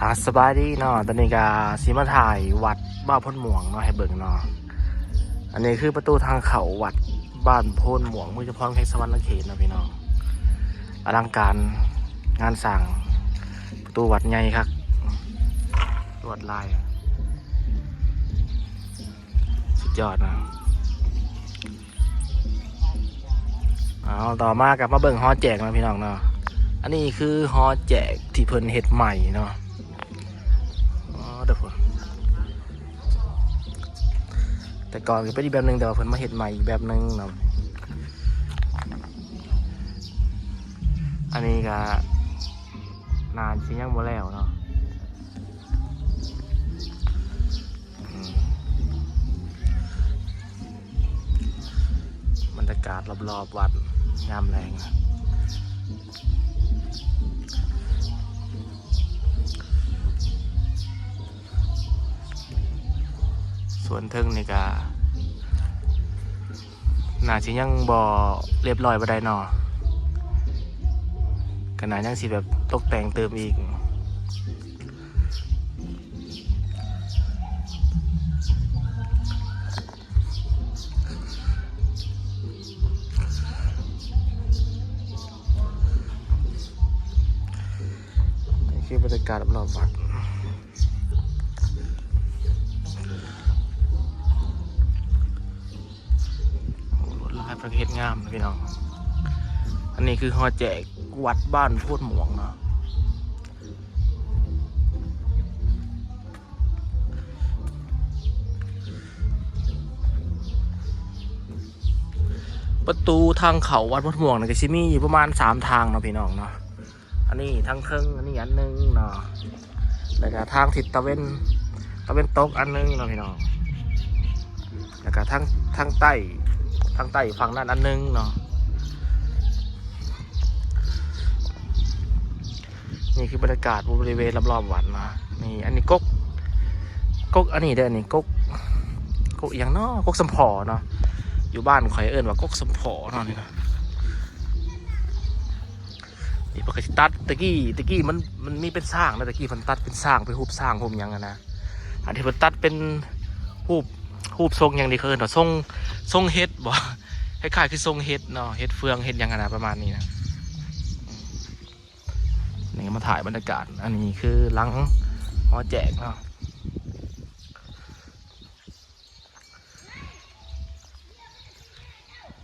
ອາ ສະບາຍດີເນາະ, ຕອນນີ້ກະຊິມາຖ່າຍວັດບ້ານໂພນມ່ວງເນາະ ໃຫ້ເບິ່ງເນາະ. ອັນນີ້ຄືປະຕູທາງເຂົ້າວັດບ້ານໂພນມ່ວງ ເມືອງຈຳພອນ ແຂວງສະຫວັນນະເຂດເນາະພີ່ນ້ອງ. ອະລັງການງານສ້າງ, ປະຕູວັດໃຫຍ່ຄັກ, ລວດລາຍສຸດຍອດເນາະ. ເອົາ ຕໍ່ມາກັບມາເບິ່ງຫໍແຈກເນາະພີ່ນ້ອງເນາະ. ອັນນີ້ຄືຫໍແຈກທີ່ເພິ່ນເຮັດໃໝ່ເນາະ. ອໍ ເດີພຸ້ນ ແຕ່ກ່ອນກໍເປັນອີກແບບໜຶ່ງ, ແຕ່ວ່າເພິ່ນມາເຮັດໃໝ່ອີກແບບໜຶ່ງເນາະ. ອັນນີ້ກໍໜ້າຊິຍັງບໍ່ແລ້ວເນາະ. ອືມ ບັນຍາກາດລອບໆວັດຍາມແລງ. ສ່ວນເທິງນີ້ກະໜ້າຊິຍັງບໍ່ລຽບຮ້ອຍປານໃດເນາະ, ກະໜ້າຍັງຊິແບບຕົກແຕ່ງເຕີມອີກ. ນີ້ຄືບັນຍາກາດລອບໆວັດ. ໂອ້ ລວດລາຍເພິ່ນເຮັດງາມເນາະພີ່ນ້ອງ. ອັນນີ້ຄືຫໍແຈກວັດບ້ານໂພນມ່ວງເນາະ. ປະຕູທາງເຂົ້າວັດໂພນມ່ວງນີ້ກໍຊິມີຢູ່ປະມານສາມທາງເນາະພີ່ນ້ອງເນາະ. ອັນນີ້ທາງເທິງ ອັນນີ້ອັນໜຶ່ງເນາະ, ແລ້ວກະທາງທິດຕາເວັນ ຕາເວັນຕົກອັນໜຶ່ງເນາະພີ່ນ້ອງ, ແລ້ວກະທາງ ທາງໃຕ້ ທາງໃຕ້ຝັ່ງນັ້ນອັນໜຶ່ງເນາະ. ນີ້ຄືບັນຍາກາດບໍລິເວນລອບໆວັດເນາະ. ນີ້ ອັນນີ້ກົກ ກົກອັນນີ້ເດີ ອັນນີ້ກົກ ກົກອີ່ຫຍັງເນາະ ກົກສຳພໍເນາະ, ຢູ່ບ້ານຂ້ອຍເອີ້ນວ່າກົກສຳພໍເນາະ ນີ້ນະ. ນີ້ເພິ່ນກໍຊິຕັດ ແຕ່ກີ້ ແຕ່ກີ້ມັນ ມັນມີເປັນສ້າງນະ, ແຕ່ກີ້ເພິ່ນຕັດເປັນສ້າງ ເປັນຮູບຊ້າງຮູບຫຍັງຫັ້ນນະ. ອັນທີ່ເພິ່ນຕັດເປັນຮູບ ຮູບຊົງຫຍັງນີ້ ເຂົາເອີ້ນວ່າຊົງ ຊົງເຫັດບໍ ຄ້າຍໆຄືຊົງເຫັດເນາະ, ເຫັດເຟືອງເຫັດຫຍັງຫັ້ນນະ ປະມານນີ້ນະ. ນີ້ມາຖ່າຍບັນຍາກາດ, ອັນນີ້ຄືຫຼັງຫໍແຈກເນາະ.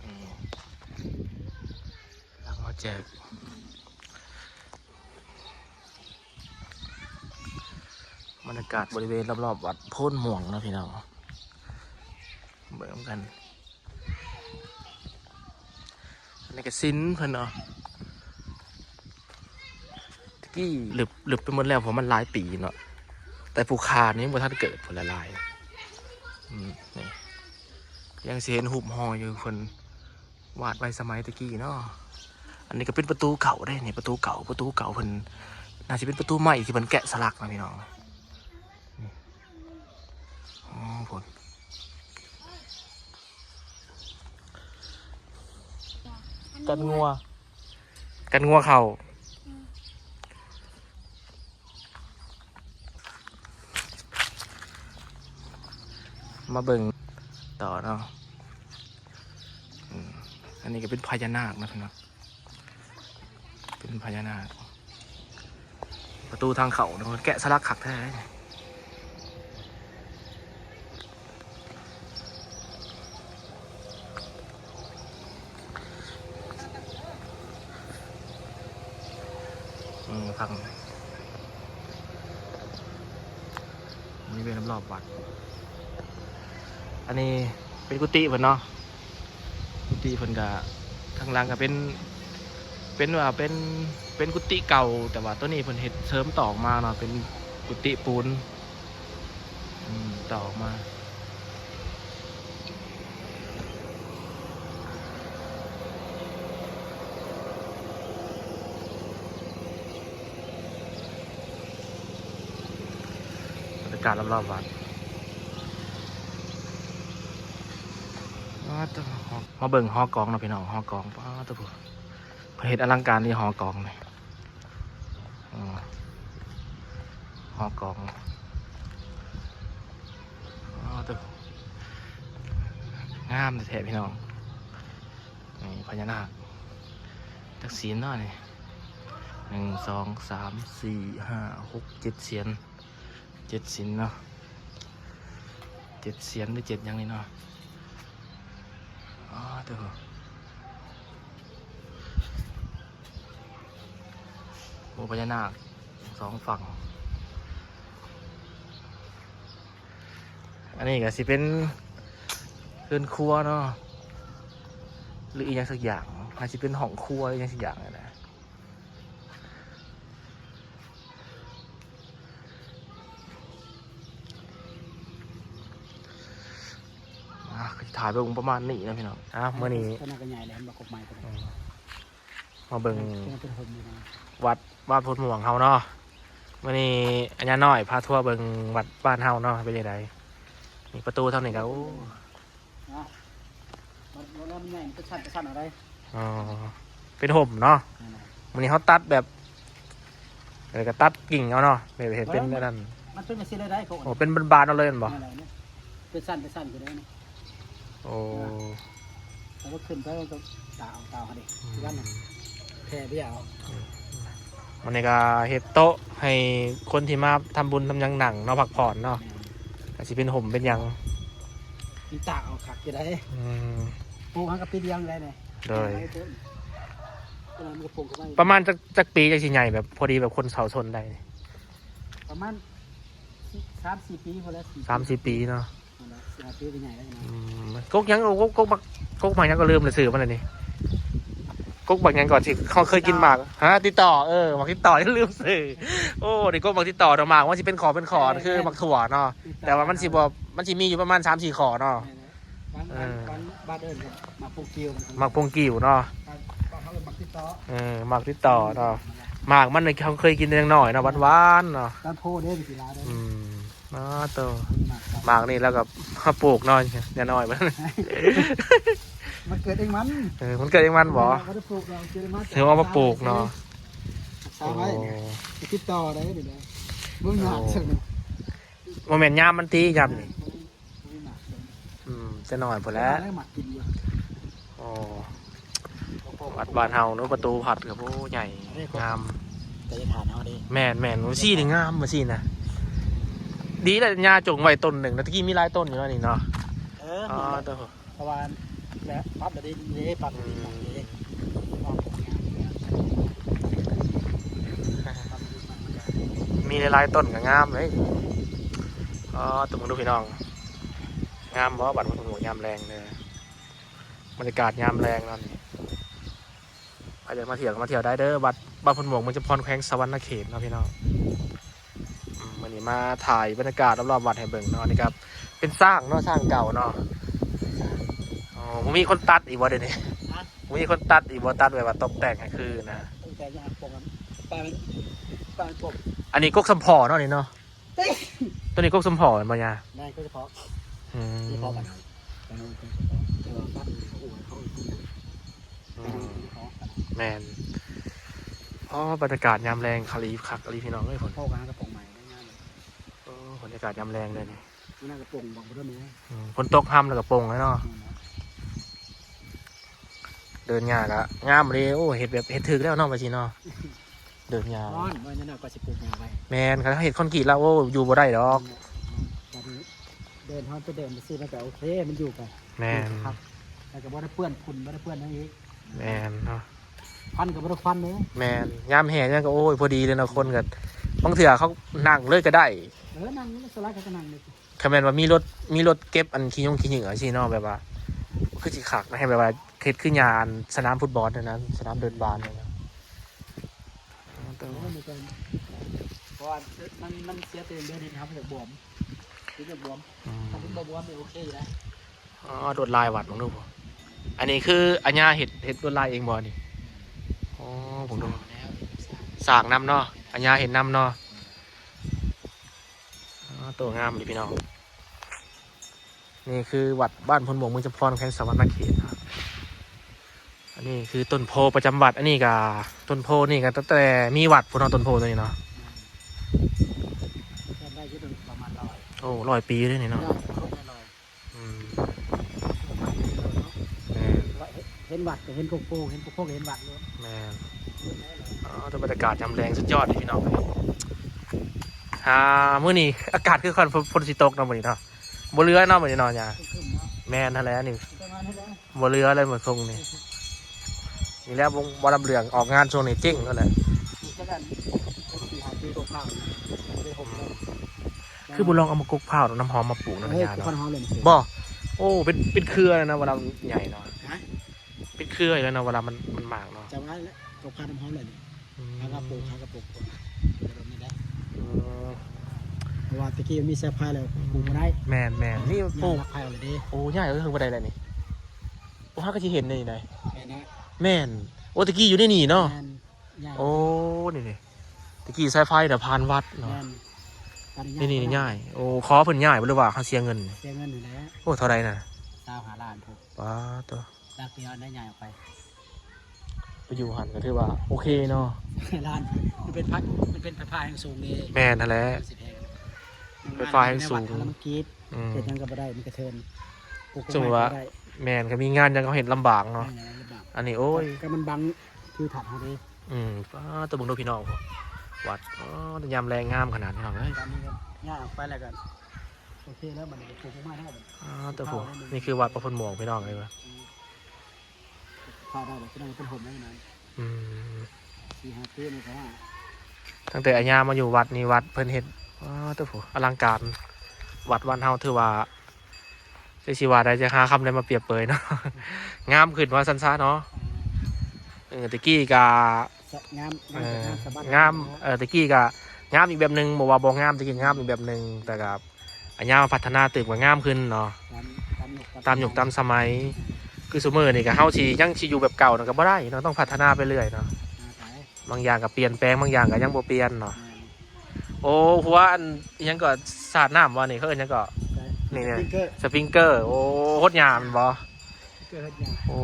ນີ້ ຫຼັງຫໍແຈກ ບັນຍາກາດບໍລິເວນລອບໆວັດໂພນມ່ວງເນາະພີ່ນ້ອງ, ເບິ່ງນຳກັນ. ອັນນີ້ກໍສິນເພິ່ນເນາະ, ແຕ່ກີ້ລຶບ ລຶບໄປໝົດແລ້ວ ເພາະມັນຫຼາຍປີເນາະ, ແຕ່ຜູ້ຂ້ານີ້ຍັງບໍ່ທັນເກີດພຸ້ນລະຫຼາຍ. ອືມ ນີ້ ຍັງຊິເຫັນຮູບຫໍຢູ່ ເພິ່ນວາດໄວ້ສະໄໝແຕ່ກີ້ເນາະ. ອັນນີ້ກໍເປັນປະຕູເກົ່າເດ້ນີ້, ປະຕູເກົ່າ ປະຕູເກົ່າເພິ່ນ ໜ້າຊິເປັນປະຕູໄມ້ທີ່ເພິ່ນແກະສະຫຼັກນະພີ່ນ້ອງ. ອໍ ພຸ້ນ ກັນງົວ ກັນງົວເຂົ້າ. ມາເບິ່ງຕໍ່ເນາະ. ອືມ ອັນນີ້ກໍເປັນພະຍານາກນະພີ່ນ້ອງ, ເປັນພະຍານາກ. ປະຕູທາງເຂົ້າເນາະ ແກະສະຫຼັກຄັກແທ້. ອືມ ພັກ ບໍລິເວນລອບໆວັດ. ອັນນີ້ເປັນກຸຕິເພິ່ນເນາະ, ກຸຕິເພິ່ນກະ ທາງຫຼັງກະເປັນ ເປັນວ່າເປັນ ເປັນກຸຕິເກົ່າ, ແຕ່ວ່າໂຕນີ້ເພິ່ນເຮັດເສີມຕໍ່ອອກມາເນາະ, ເປັນກຸຕິປູນ ອືມ ຕໍ່ອອກມາ. ບັນຍາກາດລອບໆວັດ. ປາດໂທ້ ມາເບິ່ງຫໍກອງເນາະພີ່ນ້ອງ, ຫໍກອງ ປາດໂທ້ ເພິ່ນເຮັດອະລັງການຢູ່ຫໍກອງນີ້. ອືມ ອືມ ເອົາກອງ ອໍ ໂທ້ ງາມແທ້ໆ ພີ່ນ້ອງ. ນີ້ພະຍານາກ ຈັກສຽນເນາະນີ້ ໜຶ່ງ ສອງ ສາມ ສີ່ ຫ້າ ຫົກ ເຈັດສຽນ ເຈັດສິນເນາະ ເຈັດສຽນ ຫຼື ເຈັດຫຍັງນີ້ເນາະ. ອໍ ໂທ້ ໂອ້ ພະຍານາກສອງຝັ່ງ. ອັນນີ້ກໍຊິເປັນເຮືອນຄົວເນາະ ຫຼື ອີ່ຫຍັງສັກຢ່າງ ອາດຊິເປັນຫ້ອງຄົວ ອີ່ຫຍັງສັກຢ່າງຫັ້ນນະ. ອ່າ ກໍຊິຖ່າຍໄປເບິ່ງປະມານນີ້ນະພີ່ນ້ອງ. ອ່າ ມື້ນີ້ ຕົວນັ້ນກໍໃຫຍ່ແລ້ວ ເຫັນບໍ່? ກົກໄມ້ຕົວນັ້ນ ອືມ ມາເບິ່ງ ເອີ ເປັນຮົ່ມຢູ່ນະ ວັດ ວັດໂພນມ່ວງເຮົາເນາະ. ມື້ນີ້ອາຈານນ້ອຍພາທົວເບິ່ງວັດບ້ານເຮົາເນາະ ເປັນຈັ່ງໃດ? ນີ້ປະຕູທາງນີ້ກໍ ໂອ້ ອ່ະ ມັນ ມັນໃຫຍ່ ມັນເປັນຊັ້ນເປັນຊັ້ນເອົາໄດ໋. ອໍ ເປັນຮົ່ມເນາະ. ແມ່ນແຫຼະ ມື້ນີ້ເຮົາຕັດແບບ ເອີ ກໍຕັດກິ່ງເອົາເນາະ ແບບເຮັດເປັນ ເອີ ອັນນັ້ນ ມັນເປັນຈັ່ງຊີ້ເລີຍໄດ໋. ໂອ້ ເປັນບານໆເອົາເລີຍແມ່ນບໍ່? ແມ່ນແຫຼະ ເນາະ ເປັນຊັ້ນເປັນຊັ້ນຢູ່ເດ້. ໂອ້ ແລ້ວກໍຂຶ້ນໄປກໍຕາກເອົາ ຕາກເອົາເດ້ ອືມ ຄືກັນນະ ແຜ່ເບ້ຍເອົາ. ອືມ ມື້ນີ້ກໍເຮັດໂຕະໃຫ້ຄົນທີ່ມາທຳບຸນທຳຫຍັງນັ່ງເນາະ ພັກຜ່ອນເນາະ. ແມ່ນ ກໍຊິເປັນຮົ່ມເປັນຫຍັງ ມັນຕາກເອົາຄັກຢູ່ໄດ໋. ອືມ ປູກຫາກໍປີດຽວນີ້ແຫຼະນີ້. ໂດຍ ປະມານຈັກ ຈັກປີຈັ່ງຊິໃຫຍ່ ແບບພໍດີແບບຄົນເຊົ່າຊົນໄດ້? ປະມານ ສາມສີ່ປີພຸ້ນແຫຼະ ສາມສີ່ປີເນາະ. ນັ້ນແຫຼະ ສາມສີ່ປີກໍໃຫຍ່ແລ້ວນະ. ອືມ ກົກຫຍັງ? ກົກ ກົກ ກົກໝາກ ກົກໝາກຫຍັງກໍລືມແລ້ວຊື່ມັນນີ້. ກົກໝາກຫຍັງກ່ອນ ທີ່ເຮົາເຄີຍກິນໝາກ ຮະ? ຕິດຕໍ່ ເອີ ໝາກຕິດຕໍ່ ລືມຊື່. ໂອ້ ນີ້ກົກໝາກຕິດຕໍ່ເນາະ. ໝາກມັນຊິເປັນຂໍ້ເປັນຂໍ້ ແມ່ນໆ ຄືໝາກຖົ່ວເນາະ ແຕ່ວ່າມັນຊິບໍ່ ມັນຊິມີຢູ່ປະມານສາມສີ່ຂໍ້ເນາະ. ແມ່ນໆ ບາງ ເອີ ບາງ ບາງ ບາງເອີ້ນກໍໝາກປົງກິວເນາະ. ບ້ານ ບ້ານເຮົາເອີ້ນໝາກຕິດຕໍ່. ເອີ ໝາກຕິດຕໍ່ເນາະ. ໝາກມັນນີ້ເຮົາເຄີຍກິນແຕ່ຍັງນ້ອຍເນາະ ຫວານໆເນາະ. ຕອນໂພເດ້ ມັນຊິຫຼາຍເດ້. ອືມ ມາໂຕ ໝາກນີ້ແລ້ວກໍມາປູກເນາະ ຢ່ານ້ອຍມັນ ມັນເກີດເອງມັນ. ເອີ ມັນເກີດເອງມັນບໍ່? ບໍ່ໄດ້ປູກດອກ ເກີດເອງມັນ ຖືວ່າເອົາມາປູກເນາະ. ຮັກສາໄວ້ ໂອ້ ຕິດຕໍ່ໄດ້ນີ້ເດ້. ບໍ່ມີໝາກ ໂອ້ ຊັ້ນນີ້ ບໍ່ແມ່ນຍາມມັນຕິ ຍາມນີ້ ບໍ່ມີໝາກ. ອືມ ຈະໜ້ອຍພຸ້ນແຫຼະ ແລ້ວໝາກກິນຢູ່. ໂອ້ ວັດບ້ານເຮົາເນາະ ປະຕູວັດກໍ ໂອ້ ໃຫຍ່ ອັນນີ້ກໍງາມ ໄປຖານເຮົາເດ້. ແມ່ນໆ ວ່າຊີ້ນີ້ງາມ ວ່າຊີ້ນະ. ດີແລ້ວ ຍ່າຈົ່ງໄວ້ຕົ້ນໜຶ່ງນະ ຕະກີ້ມີຫຼາຍຕົ້ນຢູ່ເນາະນີ້ເນາະ. ເອີ ອໍ ໂຕ ເພາະວ່າແລ້ວປັບແລ້ວເດ້ ປັບແລ້ວເດ້ ປັບແລ້ວເດ້. ອືມ ປັບແລ້ວເດ້ ປັບແລ້ວເດ້ ມັນກໍມີຫຼາຍໆຕົ້ນກໍງາມເດ້. ອໍ ໂຕ ເບິ່ງດູພີ່ນ້ອງ ງາມບໍ່ ບ້ານໂພນມ່ວງຍາມແລງເດີ. ບັນຍາກາດຍາມແລງເນາະນີ້ ໃຜຢາກມາທ່ຽວກໍມາທ່ຽວໄດ້ເດີ ວັດ ວັດໂພນມ່ວງ ເມືອງຈຳພອນ ແຂວງສະຫວັນນະເຂດເນາະພີ່ນ້ອງ. ອືມ ມື້ນີ້ມາຖ່າຍບັນຍາກາດລອບໆວັດໃຫ້ເບິ່ງເນາະ. ອັນນີ້ກໍເປັນຊ້າງເນາະ ຊ້າງເກົ່າເນາະ. ອໍ ບໍ່ມີຄົນຕັດອີກບໍ່ດຽວນີ້? ຮະ? ບໍ່ມີຄົນຕັດອີກບໍ່? ຕັດແບບວ່າຕົບແຕ່ງໃຫ້ຄືນະ ຕົບແຕ່ງຫຍັງ ປົງ ປາ ປາ ປົງ. ອັນນີ້ກົກສຳພໍເນາະນີ້ເນາະ. ໂຕນີ້ກົກສຳພໍແມ່ນບໍ່ຍ່າ? ແມ່ນ ກົກສຳພໍ. ອືມ ສຳພໍກັນ ແຕ່ວ່າປັບນີ້ເຂົາອວດ ເຂົາອວດ. ອືມ ແມ່ນ. ອໍ ບັນຍາກາດຍາມແລງ ຄາລີຄັກອີ່ຫຼີພີ່ນ້ອງເອີຍ. ພໍກັນກັບປົງໃໝ່ໄດ້ງາມ. ໂອ້ ບັນຍາກາດຍາມແລງເລີຍນີ້ ມັນກະປົງບໍ່ ບໍ່ໄດ້ແມ່ນ. ອືມ ຝົນຕົກຮຳແລ້ວກະປົງເລີຍເນາະ. ແມ່ນແລ້ວ ເດີນຫຍ້າກະງາມເດ້. ໂອ້ ເຮັດແບບ ເຮັດຖືກແລ້ວເນາະ ວ່າຊີ້ເນາະ. ເດີນຫຍ້າ ຮ້ອນ ນ້ອຍໆກໍຊິປູກຫຍ້າໄວ້. ແມ່ນ ຄັນເຮົາເຮັດຄອນກຣີດແລ້ວ ໂອ້ ຢູ່ບໍ່ໄດ້ດອກ. ແມ່ນແຫຼະ ບັດນີ້ເດີນ ເຮົາໄປເດີນໄປຊື້ ມັນກໍໂອເຄ ມັນຢູ່ໄປ. ແມ່ນ ຢູ່ໄປຄັກ ແລ້ວກໍບໍ່ໄດ້ເປື້ອນຝຸ່ນ ບໍ່ໄດ້ເປື້ອນຫຍັງອີກ. ແມ່ນເນາະ ຄວັນກໍບໍ່ໄດ້ຄວັນເດ້. ແມ່ນ ຍາມແຫ້ງຫຍັງກໍ ໂອ້ຍ ພໍດີເລີຍເນາະ. ຄົນກໍ ບາງເທື່ອເຂົານັ່ງເລີຍກໍໄດ້. ເອີ ນັ່ງ ສ່ວນຫຼາຍເຂົາກໍນັ່ງເລີຍ. ຄັນແມ່ນວ່າມີລົດ ມີລົດເກັບອັນຂີ້ຍົງຂີ້ເຫຍື້ອຊີ້ເນາະ ແບບວ່າຄືຊິຄັກນະ ໃຫ້ແບບວ່າເຮັດຄືຫຍ້າອັນສະໜາມຟຸດບອນນັ້ນນະ ສະໜາມເດີ່ນບານນັ້ນນະ. ໂອ້ ໂອ້ ມັນກໍ ເພາະວ່າມັນ ມັນເສຍແຕ່ເດີ່ນເຮັດໃຫ້ມັນຢາກບວມ ມັນຢາກບວມ. ອືມ ຖ້າມັນບໍ່ບວມນີ້ໂອເຄຢູ່ນະ. ອໍ ລວດລາຍວັດເບິ່ງດູ. ອັນນີ້ຄືອາຍາເຮັດ ເຮັດລວດລາຍເອງບໍ່ນີ້? ອໍ ເບິ່ງດູ ສ້າງນຳເນາະ ອາຍາເຮັດນຳເນາະ. ອໍ ໂຕງາມເລີຍພີ່ນ້ອງ. ນີ້ຄືວັດບ້ານໂພນມ່ວງ ເມືອງຈຳພອນ ແຂວງສະຫວັນນະເຂດ. ອັນນີ້ຄືຕົ້ນໂພປະຈຳວັດ. ອັນນີ້ກະ ຕົ້ນໂພນີ້ກະຕັ້ງແຕ່ມີວັດພຸ້ນເນາະ ຕົ້ນໂພໂຕນີ້ເນາະ. ອື ເຮືອນໄດ້ຢູ່ປະມານຮ້ອຍ ໂອ້ ຮ້ອຍປີເດ້ນີ້ເນາະ ຮ້ອຍ ຮ້ອຍ ອືມ ແມ່ນ ເຫັນວັດກໍເຫັນໂຄກໂພ ເຫັນໂຄກໂພກໍເຫັນວັດເລີຍ ແມ່ນ. ອໍ ແຕ່ບັນຍາກາດຍາມແລງສຸດຍອດເດ້ພີ່ນ້ອງເອີຍ. ອ່າ ມື້ນີ້ອາກາດຄືຄວນ ຝົນ ຝົນຊິຕົກເນາະມື້ນີ້ເນາະ ບໍ່ເຫຼືອເນາະມື້ນີ້ເນາະ ຫຍ້າ ແມ່ນຫັ້ນແຫຼະນີ້ ປະມານນີ້ແຫຼະ ບໍ່ເຫຼືອເລີຍມື້ຊົງນີ້. ນີ້ແຫຼະ ວົງໝໍລຳເລື່ອງອອກງານຊ່ວງນີ້ເຈັງເທົ່ານັ້ນແຫຼະ. ຄືບໍ່ລອງເອົາໝາກກົກພ້າວນຳຫອມມາປູກນຳ ເອີຍ ຍາເນາະ ບໍ່? ໂອ້ ເປັນ ເປັນເຄືອເລີຍນະ ເວລາມັນໃຫຍ່ເນາະ ເປັນເຄືອອີກແລ້ວເນາະ ເວລາມັນ ມັນໝາກເນາະ ຈຳໄວ້ແຫຼະ ກົກພ້າວນຳຫອມແຫຼະນີ້ ອືມ ຫາກະປູກ ຫາກະປູກ ອືມ ເພາະວ່າແຕ່ກີ້ມັນມີສາຍໄຟແລ້ວ ອືມ ປູກບໍ່ໄດ້ ແມ່ນໆ ນີ້ປູກ ໄຟເອົາເລີຍເດ້ ໂອ້ ຍ້າຍເອົາເຖິງບໍ່ໄດ້ແລ້ວນີ້ ໂອ້ ຫາກະຊິເຫັນນີ້ໄດ໋ ແມ່ນ ໂອ້ ແຕ່ກີ້ຢູ່ໃນນີ້ເນາະ ໂອ້ ນີ້ໆ ແຕ່ກີ້ສາຍໄຟນະຜ່ານວັດເນາະ ແມ່ນ ນີ້ໆ ຍ້າຍ ໂອ້ ຂໍເພິ່ນຍ້າຍບໍ່ ຫຼືວ່າເຮົາເສຍເງິນ ເສຍເງິນຫັ້ນແຫຼະ ໂອ້ ເທົ່າໃດນະ ຊາວຫ້າລ້ານພຸ້ນ ປາດໂທ້ ຫຼັກດຽວໄດ້ຍ້າຍອອກໄປ ໄປຢູ່ຫັ້ນກໍຖືວ່າໂອເຄເນາະ ລ້ານ ມັນເປັນໄຟ ມັນເປັນໄຟຟ້າແຮງສູງເດ້ ແມ່ນຫັ້ນແຫຼະ ມັນຊິແພງ ໄຟຟ້າແຮງສູງ ມັນຢູ່ໃນວັດຫັ້ນລະ ມັນກຣີດ ອືມ ເຮັດຫຍັງກໍບໍ່ໄດ້ ມັນກະເທີນ ສະໝຸດວ່າ ແມ່ນ ກໍມີງານຫຍັງກໍເຮັດລຳບາກເນາະ ແມ່ນ ລຳບາກ ອັນນີ້ໂອ້ຍ ກໍມັນບັງທິວທັດເຮົາເດ້ ອືມ ປາດໂທ້ ເບິ່ງດູພີ່ນ້ອງ ວັດ ອໍ ຍາມແລງງາມຂະໜາດພີ່ນ້ອງເອີຍ ຕອນນີ້ກໍຍ້າຍອອກໄປແລ້ວກໍໂອເຄແລ້ວ ບັດນີ້ກໍປູກຕົ້ນໄມ້ແລ້ວ ປາດໂທ້ ນີ້ຄືວັດປະພົນມ່ວງພີ່ນ້ອງເອີຍ ອືມ ເຂົ້າໄດ້ແລ້ວ ຊິໄດ້ເປັນຮົ່ມໄດ້ນານ ອືມ ສີ່ຫ້າປີນີ້ກໍວ່າ ຕັ້ງແຕ່ອາຍາມາຢູ່ວັດນີ້ ວັດເພິ່ນເຮັດ ປາດໂທ້ ອະລັງການ ວັດບ້ານເຮົາຖືວ່າ ຈັ່ງຊິວ່າໄດ້ ຈະຫາຄຳໃດມາປຽບເປີຍເນາະ ງາມຂຶ້ນວ່າຊັ້ນຊະເນາະ ເອີ ແຕ່ກີ້ກະ ງາມ ງາມ ເອີ ງາມສະບັດ ງາມ ເອີ ແຕ່ກີ້ກະງາມອີກແບບໜຶ່ງ ບໍ່ວ່າບໍ່ງາມ ແຕ່ກີ້ງາມອີກແບບໜຶ່ງ ແຕ່ກະ ອາຍາມາພັດທະນາຕື່ມກໍງາມຂຶ້ນເນາະ ຕາມ ຕາມຍຸກຕາມສະໄໝ ຄືຊຸມື້ນີ້ກໍເຮົາຊິຍັງຊິຢູ່ແບບເກົ່ານັ້ນກໍບໍ່ໄດ້ເນາະ ຕ້ອງພັດທະນາໄປເລື້ອຍເນາະ ບາງຢ່າງກໍປ່ຽນແປງ ບາງຢ່າງກໍຍັງບໍ່ປ່ຽນເນາະ ໂອ້ ຫົວອັນຫຍັງກໍສາດນ້ຳວ່ານີ້ ເຂົາເອີ້ນຫຍັງກໍ ນີ້ ສະປຣິງເກີ ໂອ້ ຫົດຫຍ້າແມ່ນບໍ່? ໂອ້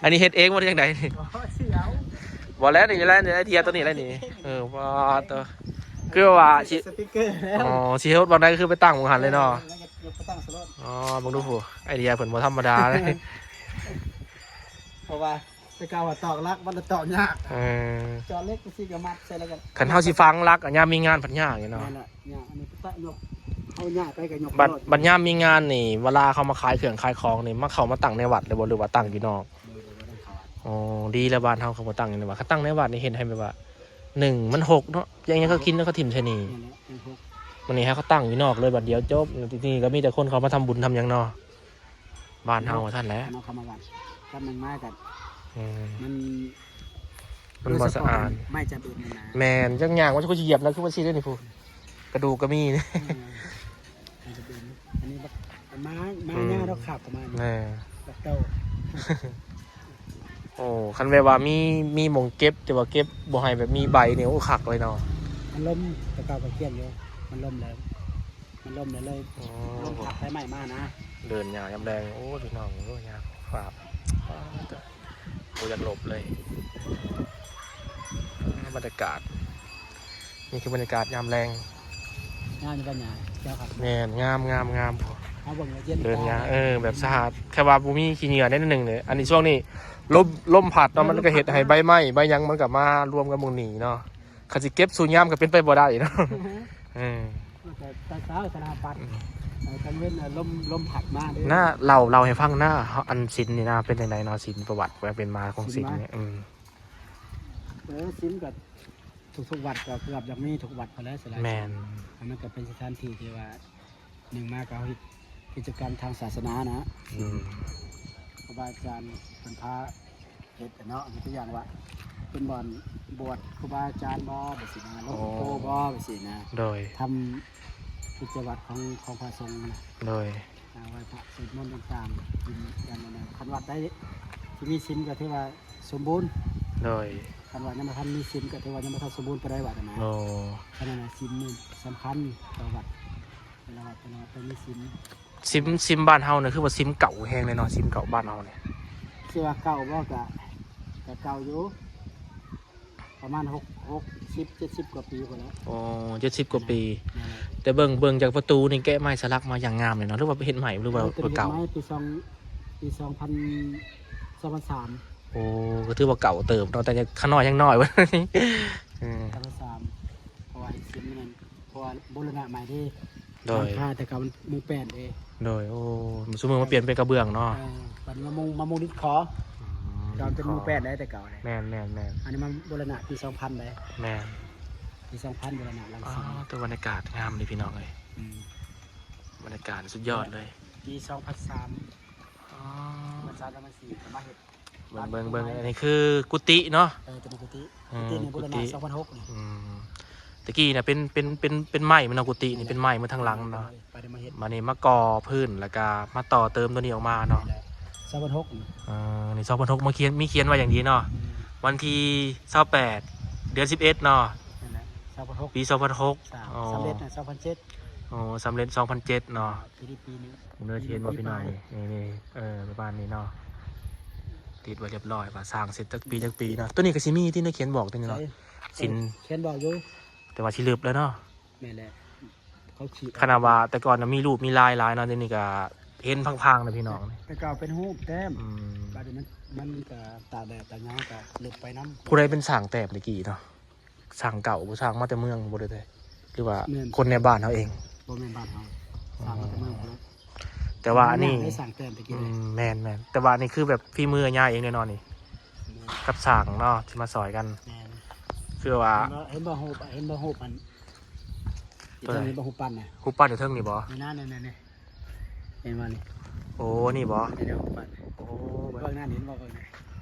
ອັນນີ້ເຮັດເອງບໍ່ ຫຼືຈັ່ງໃດນີ້? ບໍ່ແລ້ວນີ້ແຫຼະ ໄອເດຍຕົວນີ້ແຫຼະນີ້ ເອີ ປາດໂທ້ ຄືວ່າຊິ ສະປຣິງເກີແລ້ວ ອໍ ຊິເຮັດບ່ອນໃດກໍຄືໄປຕັ້ງໝ່ອງຫັ້ນເລີຍເນາະ ເອີ ແລ້ວກໍຍົກໄປຕັ້ງໃສ່ໂລດ ອໍ ເບິ່ງດູຜູ້ ໄອເດຍເພິ່ນບໍ່ທຳມະດາເລີຍ ເພາະວ່າແຕ່ເກົ່າວ່າຕອກຫຼັກ ມັນຕອກຍາກ ເອີ ເຈາະເຫຼັກຈັ່ງຊີ້ກໍມັດໃສ່ແລ້ວກໍ ຄັນເຮົາຊິຝັງຫຼັກ ຍາມມີງານພັດຍາກຢູ່ເນາະ ແມ່ນລະ ຍາກ ອັນນີ້ຕະຍົກ ເຮົາຍ້າຍໄປກໍຍົກ ບັດ ບັດຍາມມີງານນີ້ ເວລາເຂົາມາຂາຍເຄື່ອງຂາຍຂອງນີ້ ມາເຂົ້າມາຕັ້ງໃນວັດເລີຍບໍ່ ຫຼືວ່າຕັ້ງຢູ່ນອກ? ໂອ້ ດີແລ້ວ ບ້ານເຮົາເຂົາບໍ່ຕັ້ງຢູ່ໃນວັດ ຄັນຕັ້ງໃນວັດນີ້ເຮັດໃຫ້ແບບວ່າ ໜຶ່ງ ມັນຮົກເນາະ ຢ່າງຫຍັງເຂົາກິນແລ້ວເຂົາຖິ້ມໃສ່ນີ້ ແມ່ນແຫຼະ ມັນຮົກ ມື້ນີ້ໃຫ້ເຂົາຕັ້ງຢູ່ນອກເລີຍ ບັດດຽວຈົບ ທີ່ນີ້ກໍມີແຕ່ຄົນເຂົາມາທຳບຸນທຳຫຍັງເນາະ ບ້ານເຮົາວ່າຊັ້ນແຫຼະ ເນາະ ເຂົ້າມາວັດ ກັບໜຶ່ງມາກັນ ອືມ ມັນ ມັນບໍ່ສະອາດ ໄມ້ຈັບເອັນນີ້ນະ ແມ່ນ ຈັ່ງຍ່າງວ່າຊິຢຽບແລ້ວ ຄືວ່າຊິໄດ້ນີ້ພຸ້ນ ກະດູກກໍມີ ເອີ ໄມ້ຈັບເອັນ ອັນນີ້ບັກ ໝາ ໝາ ອືມ ຍາດອກຄາບເຂົ້າມາ ແມ່ນ ບັກເຕົ້າ ໂອ້ ຄັນແບບວ່າມີ ມີໝ່ອງເກັບ ແຕ່ວ່າເກັບບໍ່ໃຫ້ແບບມີໃບນີ້ ໂອ້ ຄັກເລີຍເນາະ ມັນລົ້ມ ແຕ່ເກົ່າກໍກ້ຽງຢູ່ ມັນລົ້ມແລ້ວ ມັນລົ້ມແລ້ວເລີຍ ອໍ ລົມພັດໄຟໄໝ້ມານະ ເດີນຍ່າງຍາມແລງ ໂອ້ ພີ່ນ້ອງ ໂອ້ ຍ່າງຄາບ ໂອ້ ຢາກຫຼົບເລີຍ ບັນຍາກາດ ນີ້ຄືບັນຍາກາດຍາມແລງ ງາມຢູ່ບໍ່ຫຍ້າ ແມ່ນ ງາມ ງາມ ງາມ ເຮົາເບິ່ງແລ້ວເຢັນຕາ ເດີນຍ່າງ ເອີ ແບບສະອາດ ແຄ່ວ່າບໍ່ມີຂີ້ເຫຍື້ອໜ້ອຍໜຶ່ງເດ້ ອັນນີ້ຊ່ວງນີ້ລົມ ລົມພັດເນາະ ເອີ ມັນກໍເຮັດໃຫ້ ລົມພັດ ໃບໄມ້ໃບຫຍັງມັນກໍມາລວມກັນໝ່ອງນີ້ເນາະ ຄັນຊິເກັບສູ່ຍາມກໍເປັນໄປບໍ່ໄດ້ເນາະ ອືມ ເອີ ແຕ່ ແຕ່ເຊົ້າສະນາປັດ ອືມ ເອີ ກາງເວັນ ເອີ ລົມ ລົມພັດມາເດ້ ນະ ເລົ່າ ເລົ່າໃຫ້ຟັງນະ ອັນສິນນີ້ນະ ເປັນຈັ່ງໃດເນາະ ສິນປະຫວັດ ຄວາມເປັນມາຂອງສິນ ສິນນີ້ ອືມ ເອີ ສິນກໍ ທຸກໆວັດກໍເກືອບຈະມີທຸກວັດພຸ້ນແຫຼະ ສ່ວນຫຼາຍ ແມ່ນ ອັນນັ້ນກໍເປັນສະຖານທີ່ທີ່ວ່າ ໜຶ່ງມາກໍເຮົາເຮັດກິດຈະກຳທາງສາສະໜານະ ອືມ ຄູບາອາຈານເພິ່ນພາເຮັດເນາະ ຍົກຕົວຢ່າງວ່າ ເປັນບ່ອນບວດຄູບາອາຈານບໍ ແບບຊີ້ນະ ໂອ້ ຫຼວງພໍ່ໂຕບໍ ແບບຊີ້ນະ ໂດຍ ທຳກິດຈະວັດຂອງ ຂອງພະສົງນະ ໂດຍ ອ່າ ໄຫວ້ພະ ສວດມົນຕ່າງໆ ກິນກັນນັ້ນນະ ຄັນວັດໃດທີ່ມີສິນກໍຖືວ່າສົມບູນ ໂດຍ ຄັນວ່າຍັງບໍ່ທັນມີສິນກໍຖືວ່າຍັງບໍ່ທັນສົມບູນປານໃດ ວ່າຊັ້ນນະ ໂອ້ ອັນນັ້ນນະ ສິນນີ້ສຳຄັນຕໍ່ວັດ ແຕ່ລະວັດ ແຕ່ລະວັດຕ້ອງມີສິນ ສິນ ສິນບ້ານເຮົານີ້ຄືວ່າສິນເກົ່າແຮງເລີຍເນາະ ສິນເກົ່າບ້ານເຮົານີ້ ຊິວ່າເກົ່າບໍ່ ກະ ກະເກົ່າຢູ່ ປະມານຫົກ ຫົກ ສິ ສິບ ເຈັດສິບກວ່າປີພຸ້ນແຫຼະ. ໂອ້ ເຈັດສິບກວ່າປີ. ແມ່ນແຫຼະ. ແຕ່ເບິ່ງ ເບິ່ງຈາກປະຕູນີ້ແກະໄມ້ສະຫຼັກມາຢ່າງງາມເລີຍເນາະ ຫຼືວ່າເຮັດໃໝ່ ຫຼືວ່າ ເອີ ເປັນເກົ່າ? ເຮັດໃໝ່ ປີສອງ ປີສອງພັນ ສອງພັນສາມ. ໂອ້ ກໍຖືວ່າເກົ່າເຕີບເນາະ ແຕ່ຂະນ້ອຍຍັງນ້ອຍເວີ້ຍ. ເອີ ສອງພັນສາມ ເພາະວ່າເຮັດເສັນນັ້ນ ເພາະວ່າບູລະນະໃໝ່ເດ້. ໂດຍ. ຫຼັງຄາແຕ່ເກົ່າມັນມຸງແປ້ນເດ້. ໂດຍ. ໂອ້ ຊຸມື້ມາປ່ຽນເປັນກະເບື້ອງເນາະ. ເອີ ບັດນີ້ມາມຸງ ມາມຸງດິນຂໍ. ອືມ ແຕ່ເກົ່າເປັນມຸງແປ້ນໄດ໋ ແຕ່ເກົ່າເດ້. ແມ່ນໆໆ. ອັນນີ້ມາບູລະນະປີສອງພັນໄດ໋. ແມ່ນ. ປີສອງພັນບູລະນະຫຼັງສິນ. ອໍ ແຕ່ບັນຍາກາດງາມເດ້ພີ່ນ້ອງເອີຍ. ອືມ ບັນຍາກາດສຸດຍອດເລີຍ. ປີສອງພັນສາມ. ອໍ ມັນສາມ ແລ້ວມັນຊິມາເຮັດ ເບິ່ງ ເບິ່ງ ເບິ່ງ ອັນນີ້ຄືກຸຕິເນາະ. ເອີ ຕົວນີ້ກຸຕິ. ອືມ ກຸຕິນີ້ບູລະນະ ກຸຕິ ສອງພັນຫົກນີ້. ອືມ ແຕ່ກີ້ນະເປັນ ເປັນ ເປັນ ເປັນໄມ້ແມ່ນເນາະ ກຸຕິນີ້ເປັນໄມ້ໝົດທັງຫຼັງເນາະ. ບັດນີ້ມາເຮັດ ບັດນີ້ມາກໍ່ພື້ນ ແລ້ວກະມາຕໍ່ເຕີມຕົວນີ້ອອກມາເນາະ. ແມ່ນແຫຼະ ສອງພັນຫົກນີ້. ເອີ ນີ້ ສອງພັນຫົກ ມາຂຽນ ມີຂຽນໄວ້ຢ່າງດີເນາະ. ອືມ ວັນທີຊາວແປດ ເດືອນສິບເອັດເນາະ. ແມ່ນແຫຼະ ສອງພັນຫົກ ປີສອງພັນຫົກ. ອໍ ສຳເລັດນະ ສອງພັນເຈັດ. ໂອ້ ສຳເລັດ ສອງພັນເຈັດເນາະ. ອ່າ ທີ່ໄດ້ປີໜຶ່ງ ເນີ ເຫັນບໍ່ພີ່ນ້ອງ? ນີ້ໆ ເອີ ປະມານນີ້ເນາະ ຕິດໄວ້ຮຽບຮ້ອຍວ່າສ້າງເສັດຈັກປີ ຈັກປີເນາະ. ຕົວນີ້ກໍຊິມີທີ່ເນາະ ຂຽນບອກຕົວນີ້ເນາະ. ໃສ? ສິນ ຂຽນບອກຢູ່ ແຕ່ວ່າຊິລຶບແລ້ວເນາະ. ແມ່ນແຫຼະ ເຂົາຂີດ ຂະໜາດວ່າແຕ່ກ່ອນນະມີຮູບມີລາຍຫຼາຍເນາະ ດຽວນີ້ກໍເຫັນພາງໆນະພີ່ນ້ອງ. ແຕ່ເກົ່າເປັນຮູບແຕ້ມ. ອືມ ບາດນີ້ມັນ ມັນກໍຕາກແດດຕາກຫຍັງກໍລຶບໄປນຳ. ຜູ້ໃດເປັນຊ່າງແຕ້ມແຕ່ກີ້ເນາະ? ຊ່າງເກົ່າບໍ່? ຊ່າງມາແຕ່ເມືອງບໍ່ໄດ້ ຫຼືວ່າ ແມ່ນ ຄົນໃນບ້ານເຮົາເອງ? ບໍ່ແມ່ນບ້ານເຮົາ ຊ່າງມາແຕ່ເມືອງພຸ້ນແຫຼະ. ແຕ່ວ່າອັນນີ້ ໄດ້ຊ່າງແຕ້ມແຕ່ກີ້. ອືມ ແມ່ນໆ ແຕ່ວ່າອັນນີ້ຄືແບບຝີມືອາຍາເອງແນ່ນອນນີ້. ແມ່ນ ກັບຊ່າງເນາະ ທີ່ມາຊ່ອຍກັນ. ແມ່ນ ຄືວ່າ ເຫັນບໍ່? ເຫັນບໍ່ຮູບ? ເຫັນບໍ່ຮູບອັນ ເອີ ເຫັນບໍ່ຮູບປັ້ນນະ? ຮູບປັ້ນຢູ່ເທິງນີ້ບໍ່? ນີ້ນະ ນີ້ໆໆ ເຫັນບໍ່ນີ້? ໂອ້ ນີ້ບໍ່? ນີ້ເດ້ຮູບປັ້ນ. ໂອ້ ເບິ່ງນັ້ນ ເຫັນບໍ່? ເບິ່ງນີ້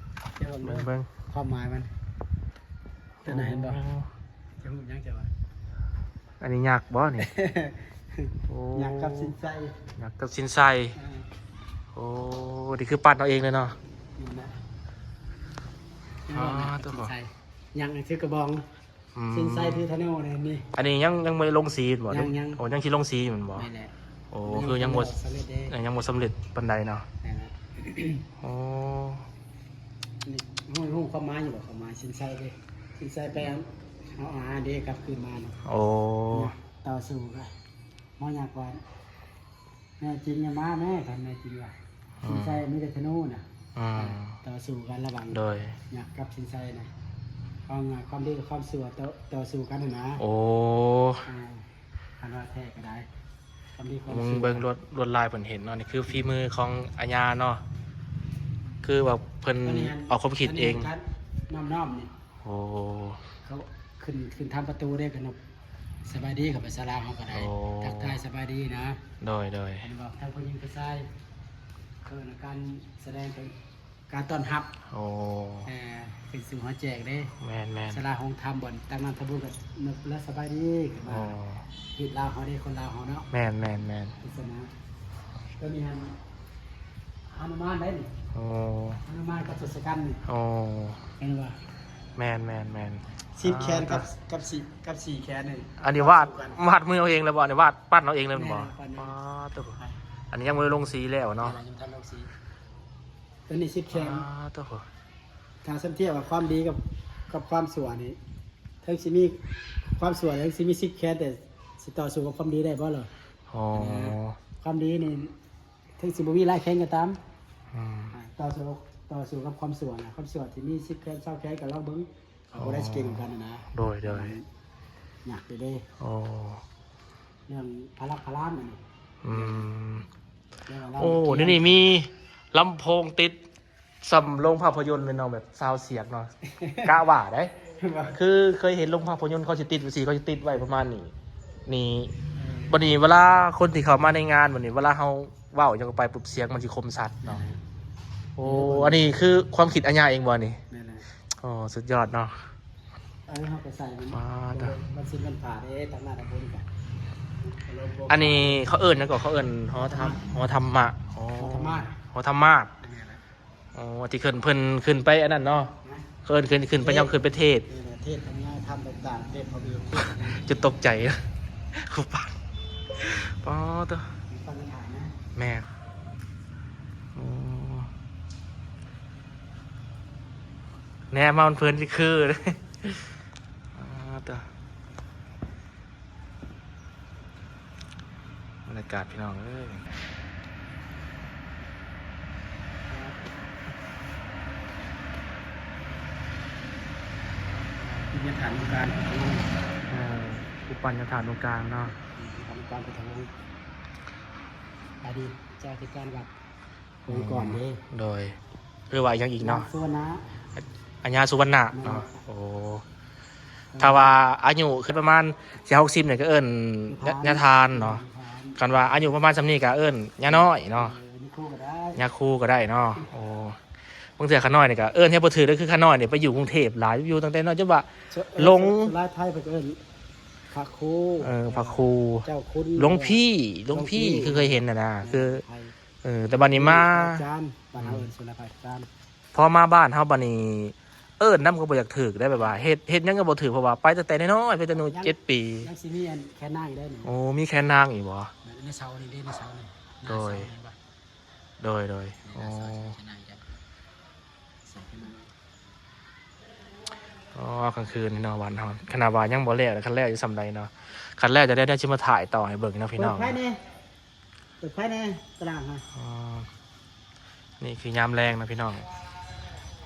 ເບິ່ງ ເບິ່ງຄວາມໝາຍມັນ. ຕົວນັ້ນເຫັນບໍ່? ໂອ້ ຈະຮູ້ຫຍັງເຈົ້າວ່າ? ອັນນີ້ຍັກບໍ່ນີ້? ໂອ້ ຍັກກັບສິນໄຊ. ຍັກກັບສິນໄຊ. ເອີ ໂອ້ ນີ້ຄືປັ້ນເອົາເອງເລີຍເນາະ. ນີ້ນະ ອໍ ຕົວ ສິນໄຊ ຍັກນີ້ຖືກະບອງ. ອືມ ສິນໄຊຖືທະນູແນ່ນີ້. ອັນນີ້ຍັງ ຍັງບໍ່ໄດ້ລົງສີແມ່ນບໍ່? ຍັງໆ ໂອ້ ຍັງຊິລົງສີແມ່ນບໍ່? ແມ່ນແຫຼະ. ໂອ້ ຄືຍັງບໍ່ສຳເລັດເດ້. ເອີ ຍັງບໍ່ສຳເລັດປານໃດເນາະ. ແມ່ນແຫຼະ. ໂອ້ ນີ້ຮູ້ ຮູ້ຄວາມໝາຍຢູ່ບໍ່? ຄວາມໝາຍສິນໄຊເດ້ ສິນໄຊແປເອົາ ເອົາອາຫານເດ້ກັບຄືນມານະ. ໂອ້ ຕໍ່ສູ້ກັນ ໝໍຍາກວ່າ ແນ່ຈິງຢ່າມາແມ້ ຄັນແນ່ຈິງວ່າ ອືມ ສິນໄຊມີແຕ່ທະນູນະ. ອືມ ອ່າ ຕໍ່ສູ້ກັນລະຫວ່າງ ໂດຍ ຍັກກັບສິນໄຊນະ ຂອງ ຄວາມດີກັບຄວາມຊົ່ວ ຕໍ່ ຕໍ່ສູ້ກັນຫັ້ນນະ. ໂອ້ ອ່າ ຄັນວ່າແທ້ກໍໄດ້ ຄວາມດີຄວາມ ເບິ່ງ ຊົ່ວ ເບິ່ງລວດ ລວດລາຍເພິ່ນເຫັນເນາະ. ນີ້ຄືຝີມືຂອງອາຍາເນາະ ຄືວ່າເພິ່ນ ອັນນີ້ຫັ້ນ ອອກຄວາມຄິດເອງ ອັນນີ້ຫັ້ນ ນ້ອມໆນີ້. ໂອ້ ເຂົາຂຶ້ນ ຂຶ້ນທາງປະຕູເດ້ ເພິ່ນ ສະບາຍດີ ເຂົ້າໄປສາລາເຮົາກໍໄດ້ ໂອ້ ທັກທາຍສະບາຍດີນະ. ໂດຍ ໂດຍ ເຫັນບໍ່? ທັງຜູ້ຍິງຜູ້ຊາຍ ເອີ້ນການສະແດງ ການຕ້ອນຮັບ ໂອ້ ເອີ ຂຶ້ນສູ່ຫໍແຈກເດ້. ແມ່ນໆ ສາລາໂຮງທຳ ບ່ອນຕັກນ້ຳທຳບຸນ ກໍນຶກແລ້ວສະບາຍດີຂຶ້ນມາ. ໂອ້ ຮີດລາວເຮົາເດ້ ຄົນລາວເຮົາເນາະ. ແມ່ນໆໆ ໂຄສະນາ ຕົວນີ້ຫັ້ນ ຮະນຸມານໄດ໋ນີ້. ໂອ້ ຮະນຸມານກັບທົດສະກັນນີ້. ໂອ້ ເຫັນບໍ່? ແມ່ນໆໆ ສິບແຂນກັບ ອ່າ ກັບສີ່ ກັບສີ່ແຂນນີ້. ອັນນີ້ວາດ ວາດມືເອົາເອງເລີຍບໍ່? ອັນນີ້ວາດ ປັ້ນເອົາເອງເລີຍແມ່ນບໍ່? ແມ່ນ ປັ້ນເອົາເອງ. ປາດໂທ້ ອັນນີ້ຍັງບໍ່ໄດ້ລົງສີແລ້ວເນາະ. ແມ່ນແຫຼະ ຍັງບໍ່ທັນລົງສີ. ຕົວນີ້ສິບແຂນ. ປາດໂທ້ ຖ້າສຳທຽບວ່າຄວາມດີກັບ ກັບຄວາມຊົ່ວນີ້ ເຖິງຊິມີຄວາມຊົ່ວ ເຖິງຊິມີສິບແຂນ ແຕ່ຊິຕໍ່ສູ້ກັບຄວາມດີໄດ້ບໍ່ລະ? ອໍ ຄວາມດີນີ້ ເຖິງຊິບໍ່ມີຫຼາຍແຂນກໍຕາມ ອືມ ອ່າ ຕໍ່ສູ້ ຕໍ່ສູ້ກັບຄວາມຊົ່ວນະ ຄວາມຊົ່ວທີ່ມີສິບແຂນ ຊາວແຂນກໍລອງເບິ່ງ ເຂົາບໍ່ໄດ້ສະເກັງກັນນະ. ໂດຍ ໂດຍ ມັນຍາກຢູ່ເດ້. ໂອ້ ເລື່ອງພະລັກພະລາມອັນນີ້ ອືມ ເລື່ອງລາວ ໂອ້ ດຽວນີ້ມີລຳໂພງຕິດ ສ່ຳໂລງພາບພະຍົນເລີຍເນາະ ແບບຊາວສຽງເນາະ ກະວ່າໄດ໋ ຄືເຄີຍເຫັນໂລງພາບພະຍົນເຂົາຊິຕິດຈັ່ງຊີ້ ເຂົາຊິຕິດໄວ້ປະມານນີ້ ນີ້ ເອີ ບັດນີ້ເວລາຄົນທີ່ເຂົ້າມາໃນງານ ບັດນີ້ເວລາເຮົາເວົ້າຫຍັງອອກໄປປຸບ ສຽງມັນຊິຄົມຊັດເນາະ. ແມ່ນ ໂອ້ ເອີ ອັນນີ້ຄືຄວາມຄິດອາຍາເອງບໍ່ນີ້? ແມ່ນແຫຼະ. ໂອ້ ສຸດຍອດເນາະ. ເອີ ເຮົາກໍໃສ່ມັນ ອ່າ ວັນສິນວັນພະເດ້ ຕາມໜ້າຕາບຸນກະ ອັນນີ້ເຂົາເອີ້ນຫຍັງເກາະ? ເຂົາເອີ້ນຫໍທຳ ຫໍທຳມະ. ອໍ ຫໍທຳມາດ ຫໍທຳມາດ. ແມ່ນແຫຼະ. ອໍ ທີ່ຂຶ້ນ ເພິ່ນຂຶ້ນໄປອັນນັ້ນເນາະ ເອີ້ນຂຶ້ນ ຂຶ້ນໄປ ເທດ ຍາມຂຶ້ນໄປເທດ ເອີ ເທດທຳມະ ທຳຕ່າງໆ ເທດພະວິວ ເທດ ຈົນຕົກໃຈ ຄູປາ ປາໂທ້ ມີຟັງກະຖານະ ແມ່ນ. ໂອ້ ແນມມາເພິ່ນຊິຄື ປາໂທ້ ອາກາດພີ່ນ້ອງເອີຍ ວິທະຍາທາດວງກາງ ເອີ ຮູບປັ້ນຍາທາດວງກາງເນາະ ວິທະຍາທາດວງກາງ ອະດີດເຈົ້າອະທິການວັດ ອືມ ອົງກອນເດ້ ໂດຍ ຫຼືວ່າອີ່ຫຍັງອີກເນາະ ຍາສຸວັນນະ ອາ ຍາສຸວັນນະເນາະ ແມ່ນ ໂອ້ ຖ້າວ່າອາຍຸຂຶ້ນປະມານສີ່ຫ້າຫົກສິບນີ້ກໍເອີ້ນຍາ ຍາທານເນາະ ຄັນວ່າອາຍຸປະມານສ່ຳນີ້ກໍເອີ້ນຍານ້ອຍເນາະ ເອີ ຍາຄູກໍໄດ້ ຍາຄູກໍໄດ້ເນາະ ໂອ້ ບາງເທື່ອຂ້ານ້ອຍນີ້ກໍເອີ້ນໃຫ້ບໍ່ຖືກເດີ ຄືຂ້ານ້ອຍນີ້ໄປຢູ່ກຸງເທບຫຼາຍ ຢູ່ຕັ້ງແຕ່ນ້ອຍຈົນວ່າຫຼົງ ສ່ວນຫຼາຍໄທເພິ່ນກໍເອີ້ນພະຄູ ເອີ ພະຄູ ເຈົ້າຄຸນ ຫຼວງພີ່ ຫຼວງພີ່ ຫຼວງພີ່ ຄືເຄີຍເຫັນຫັ້ນນະ ເອີ ຄື ເອີ ແຕ່ບັດນີ້ມາ ອາຈານ ບ້ານເຮົາເອີ້ນສ່ວນຫຼາຍພະອາຈານ ພໍມາບ້ານເຮົາບັດນີ້ ເອີ້ນນຳກໍບໍ່ຢາກຖືກໄດ໋ ແບບວ່າເຮັດ ເຮັດຫຍັງກໍບໍ່ຖືກ ເພາະວ່າໄປຕັ້ງແຕ່ນ້ອຍໆ ໄປແຕ່ໜຸ່ມ ຍັງ ເຈັດປີ ຍັງຊິມີອັນແຄນນາງອີກໄດ໋ນີ້ ໂອ້ ມີແຄນນາງອີກບໍ່ ໃນເສົານີ້ເດ້ ໃນເສົານີ້ ໂດຍ ໂດຍ ໂດຍ ໂອ້ ໂອ້ ກາງຄືນເນາະ ບ້ານເຮົາ ຂະໜາດວ່າຍັງບໍ່ແລ້ວ ຄັນແລ້ວຢູ່ສ່ຳໃດເນາະ ຄັນແລ້ວຈະໄດ້ ໄດ້ຊິມາຖ່າຍຕໍ່ໃຫ້ເບິ່ງເນາະພີ່ນ້ອງ ເປີດໄຟແດ່ ເປີດໄຟແດ່ຕາລ່າງຫັ້ນ ອໍ ນີ້ຄືຍາມແລງນະພີ່ນ້ອງ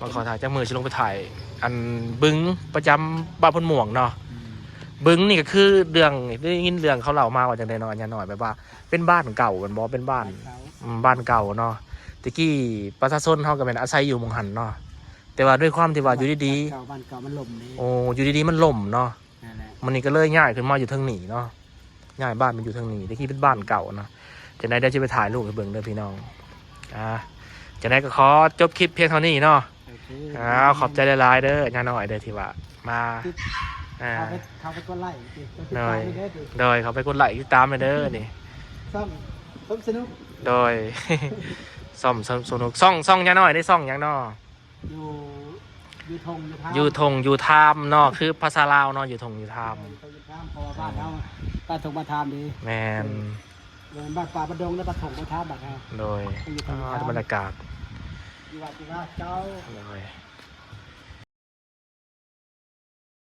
ມາຂໍຖ່າຍຈັກມື້ ຊິລົງໄປຖ່າຍອັນບຶງປະຈຳບ້ານໂພນມ່ວງເນາະ ອືມ ບຶງນີ້ກໍຄືເລື່ອງ ໄດ້ຍິນເລື່ອງເຂົາເລົ່າມາວ່າຈັ່ງໃດເນາະ ຍານ້ອຍ ແບບວ່າເປັນບ້ານເກົ່າແມ່ນບໍ່ ເປັນບ້ານ ບ້ານເກົ່າ ອືມ ບ້ານເກົ່າເນາະ ແຕ່ກີ້ປະຊາຊົນເຮົາກໍແມ່ນອາໄສຢູ່ໝ່ອງຫັ້ນເນາະ ແຕ່ວ່າດ້ວຍຄວາມທີ່ວ່າຢູ່ດີໆ ບ້ານເກົ່າ ບ້ານເກົ່າມັນລົ້ມເດ້ ໂອ້ ຢູ່ດີໆມັນລົ້ມເນາະ ນັ້ນແຫຼະ ມັນນີ້ກໍເລີຍຍ້າຍຂຶ້ນມາຢູ່ເທິງນີ້ເນາະ ຍ້າຍບ້ານມາຢູ່ເທິງນີ້ ແຕ່ກີ້ເປັນບ້ານເກົ່າເນາະ ຈັ່ງໃດດຽວຈະໄປຖ່າຍຮູບໃຫ້ເບິ່ງເດີພີ່ນ້ອງ ອ່າ ຈັ່ງໃດກໍຂໍຈົບຄລິບພຽງເທົ່ານີ້ເນາະ ໂອເຄ ອ້າວ ຂອບໃຈຫຼາຍໆເດີ ຍານ້ອຍເດີ ທີ່ວ່າມາ ອ່າ ເຂົ້າໄປ ເຂົ້າໄປກົດໄລ້ ໂດຍ ຕິດຕາມເດີ ໂດຍ ເຂົ້າໄປກົດໄລ້ຕິດຕາມເດີນີ້ ຊ່ອງສົມສະໜຸກ ໂດຍ ຊ່ອງສົມສະໜຸກ ຊ່ອງ ຊ່ອງຍານ້ອຍເດ້ ຊ່ອງຫຍັງເນາະ? ຢູ່ ຢູ່ທົ່ງຢູ່ທາມ ຢູ່ທົ່ງຢູ່ທາມເນາະ ຄືພາສາລາວເນາະ ຢູ່ທົ່ງຢູ່ທາມ ເອີ ຢູ່ທົ່ງຢູ່ທາມ ເພາະວ່າບ້ານເຮົາ ບ້ານທົ່ງບ້ານທາມເດ້ ແມ່ນ ເອີ ບໍ່ແມ່ນບ້ານປ່າບ້ານດົງເດ້ ບ້ານທົ່ງບ້ານທາມ ບ້ານເຮົາ ໂດຍ ຢູ່ທົ່ງຢູ່ທາມ ອາ ບັນຍາກາດ ຢູ່ວັດຢູ່ວາເຈົ້າ ໂດຍ